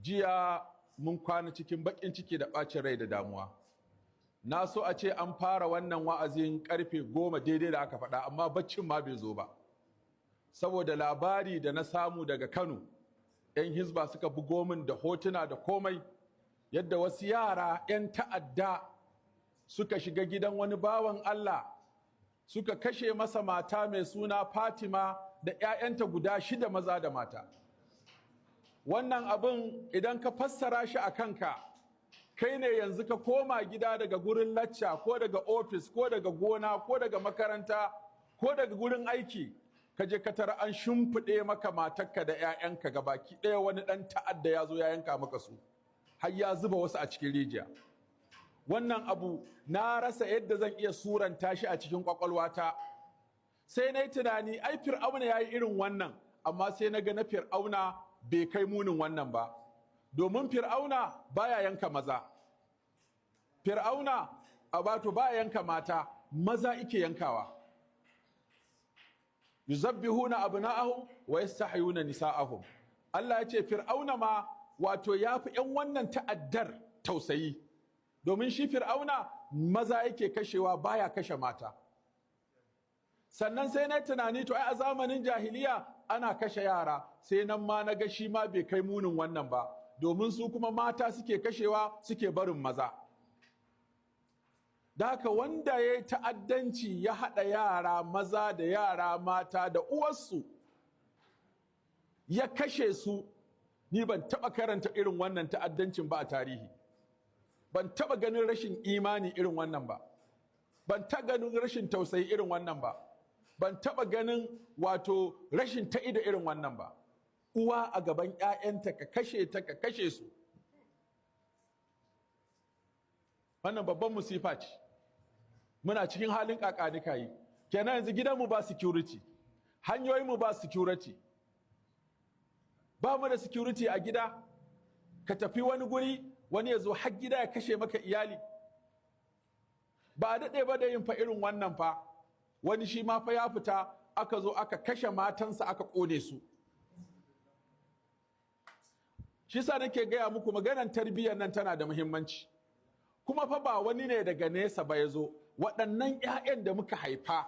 Jiya mun kwana cikin baƙin ciki da ɓacin rai da damuwa. Na so a ce an fara wannan wa'azin karfe 10 daidai da aka faɗa, amma baccin ma bai zo ba. Saboda labari da na samu daga Kano, 'yan Hizba suka bugo min da hotuna da komai, yadda wasu yara 'yan ta'adda suka shiga gidan wani bawan Allah, suka kashe masa mata mai suna Fatima da 'ya'yanta guda shida, maza da mata. Wannan abin, idan ka fassara shi a kanka, kai ne yanzu ka koma gida daga gurin lacca, ko daga ofis, ko daga gona, ko daga makaranta, ko daga gurin aiki, ka je ka tara an shimfiɗe maka matarka da 'ya'yanka gabaki ɗaya, wani ɗan ta'adda ya zo ya yanka maka su, har ya zuba wasu a cikin rijiya. Wannan abu na rasa yadda zan iya suranta shi a cikin kwakwalwata. Sai na yi tunani, ai Fir'auna ya yi irin wannan, amma sai na ga na Fir'auna bai kai munin wannan ba, domin Fir'auna baya yanka maza. Fir'auna a wato baya yanka mata, maza ike yankawa. Yuzabbihuna abna'ahum wa yastahyuna nisa'ahum. Allah ya ce Fir'auna ma wato ya fi 'yan wannan ta'addar tausayi, domin shi Fir'auna maza yake kashewa, baya kashe mata. Sannan sai na tunani, to ai a zamanin jahiliya ana kashe yara. Sai nan ma na ga shi ma bai kai munin wannan ba, domin su kuma mata suke kashewa, suke barin maza. Da haka wanda ya yi ta'addanci, ya haɗa yara maza da yara mata da uwarsu ya kashe su, ni ban taɓa karanta irin wannan ta'addancin ba a tarihi. Ban taɓa ganin rashin imani irin wannan ba. Ban taɓa ganin rashin tausayi irin wannan ba. Ban taɓa ganin wato rashin ta'ido irin wannan ba. Uwa a gaban 'ya'yanta ka kashe ta, ka kashe su. Wannan babban musifa ce. Muna cikin halin kakanika yi kenan. Yanzu gidanmu ba security, hanyoyinmu ba security, ba mu da security a gida. Ka tafi wani guri, wani ya zo har gida ya kashe maka iyali. Ba a daɗe ba da yin fa irin wannan fa, wani shi ma fa ya fita, aka zo aka kashe matansa, aka ƙone su. Shi sa nake gaya muku, maganar tarbiyyar nan tana da muhimmanci. Kuma fa ba wani ne daga nesa ba ya zo. Waɗannan 'ya'yan da muka haifa,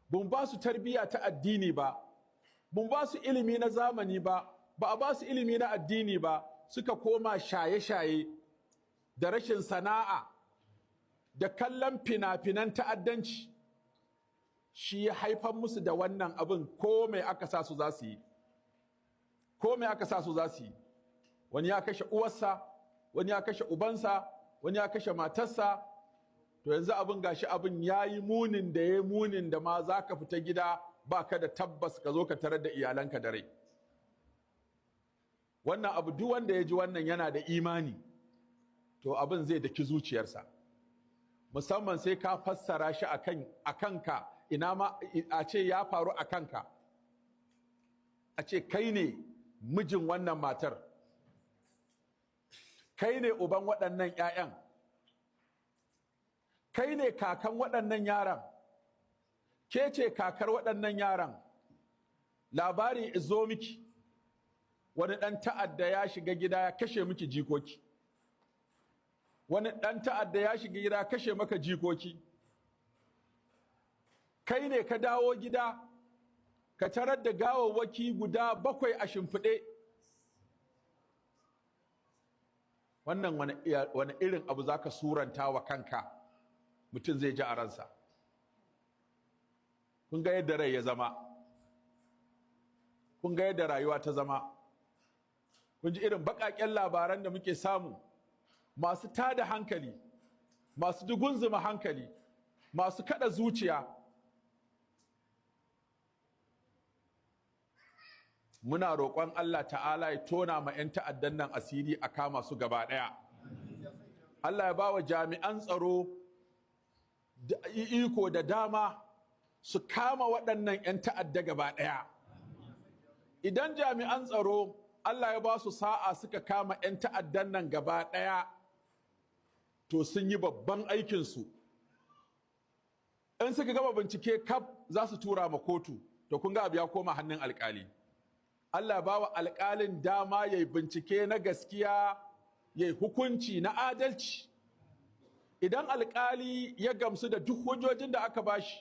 bun ba su tarbiyya ta addini ba, bun ba su ilimi na zamani ba, ba a ba su ilimi na addini ba, suka koma shaye-shaye da rashin sana'a da kallon fina-finan ta'addanci, shi ya haifar musu da wannan abin. Ko mai aka sa su za su yi, ko mai aka sa su za su yi. Wani ya kashe uwarsa, wani ya kashe ubansa, wani ya kashe matarsa. To yanzu abin gashi, abin ya yi munin da ya munin da ma za ka fita gida ba ka da tabbas ka zo ka tarar da iyalanka da rai. Wannan abu, duk wanda ya ji wannan yana da imani, to abin zai daki zuciyarsa, musamman sai ka fassara shi a kanka. Ina ma a ce ya faru a kanka, a ce kai ne mijin wannan matar, kai ne uban waɗannan 'ya'yan, kai ne kakan waɗannan yaran, ke ce kakar waɗannan yaran. Labari izo miki, wani ɗan ta'adda ya shiga gida ya kashe miki jikoki, wani ɗan ta'adda ya shiga gida ya kashe maka jikoki. Kai ne ka dawo gida ka tarar da gawawwaki guda bakwai a shimfiɗe. Wannan wani irin abu za ka suranta wa kanka mutum zai ji a ransa? Kun ga yadda rai ya zama, kun ga yadda rayuwa ta zama, kun ji irin baƙaƙen labaran da muke samu, masu tada hankali, masu dugunzuma hankali, masu kada zuciya. Muna roƙon Allah ta'ala ya tona ma 'yan ta'addan nan asiri, a kama su gaba ɗaya. Allah ya ba wa jami'an tsaro iko da dama su kama waɗannan 'yan ta'adda gaba ɗaya. Idan jami'an tsaro Allah ya ba su sa'a suka kama 'yan ta'addan nan gaba ɗaya, to sun yi babban aikinsu. In suka gama bincike kaf, za su tura ma kotu. To kun ga abu ya koma hannun alkali. Allah ya bawa alƙalin dama ya yi bincike na gaskiya, ya yi hukunci na adalci. Idan alƙali ya gamsu da duk hujjojin da aka bashi,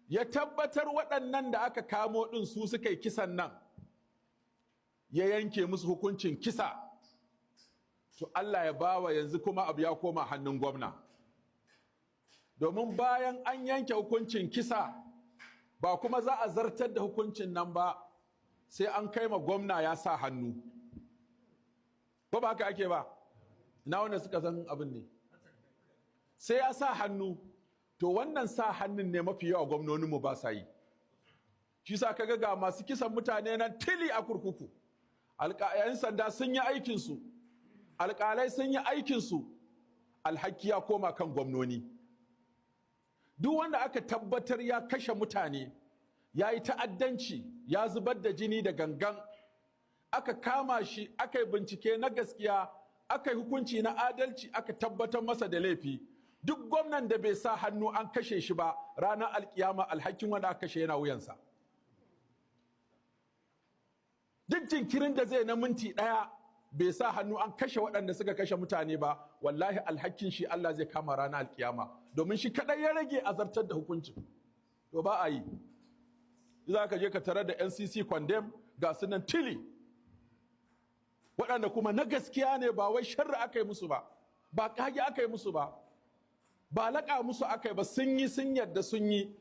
ya tabbatar waɗannan da aka kamo ɗin su suka yi kisan nan, ya yanke musu hukuncin kisa, to Allah ya bawa yanzu kuma abu ya koma hannun gwamna. Domin bayan an yanke hukuncin kisa, ba kuma za a zartar da hukuncin nan ba sai an kai ma gwamna ya sa hannu. Ko ba haka ake ba? Ina wanda suka san abin ne? Sai ya sa hannu. To, wannan sa hannun ne mafi yawa gwamnoninmu ba sa yi. Shi sa kaga ga masu kisan mutane nan tili a kurkuku. 'Yan sanda sun yi aikinsu, alƙalai sun yi aikinsu, alhaki ya koma kan gwamnoni. Duk wanda aka tabbatar ya kashe mutane, ya yi ta'addanci, ya zubar da jini da gangan, aka kama shi, aka yi bincike na gaskiya, aka yi hukunci na adalci, aka tabbatar masa da laifi, duk gwamnan da bai sa hannu an kashe shi ba, ranar alkiyama alhakin wanda aka kashe yana wuyansa. Duk jinkirin da zai na minti 1 bai sa hannu an kashe waɗanda suka kashe mutane ba, wallahi alhakin shi Allah zai kama ranar alkiyama, domin shi kaɗai ya rage azartar da hukuncin. To, ba a yi. Za ka je ka tarar da NCC condemn ga su nan tili, waɗanda kuma na gaskiya ne, ba wai sharri aka yi musu ba, ba kage aka yi musu ba, ba laƙa musu aka yi ba, sun yi, sun yadda sun yi.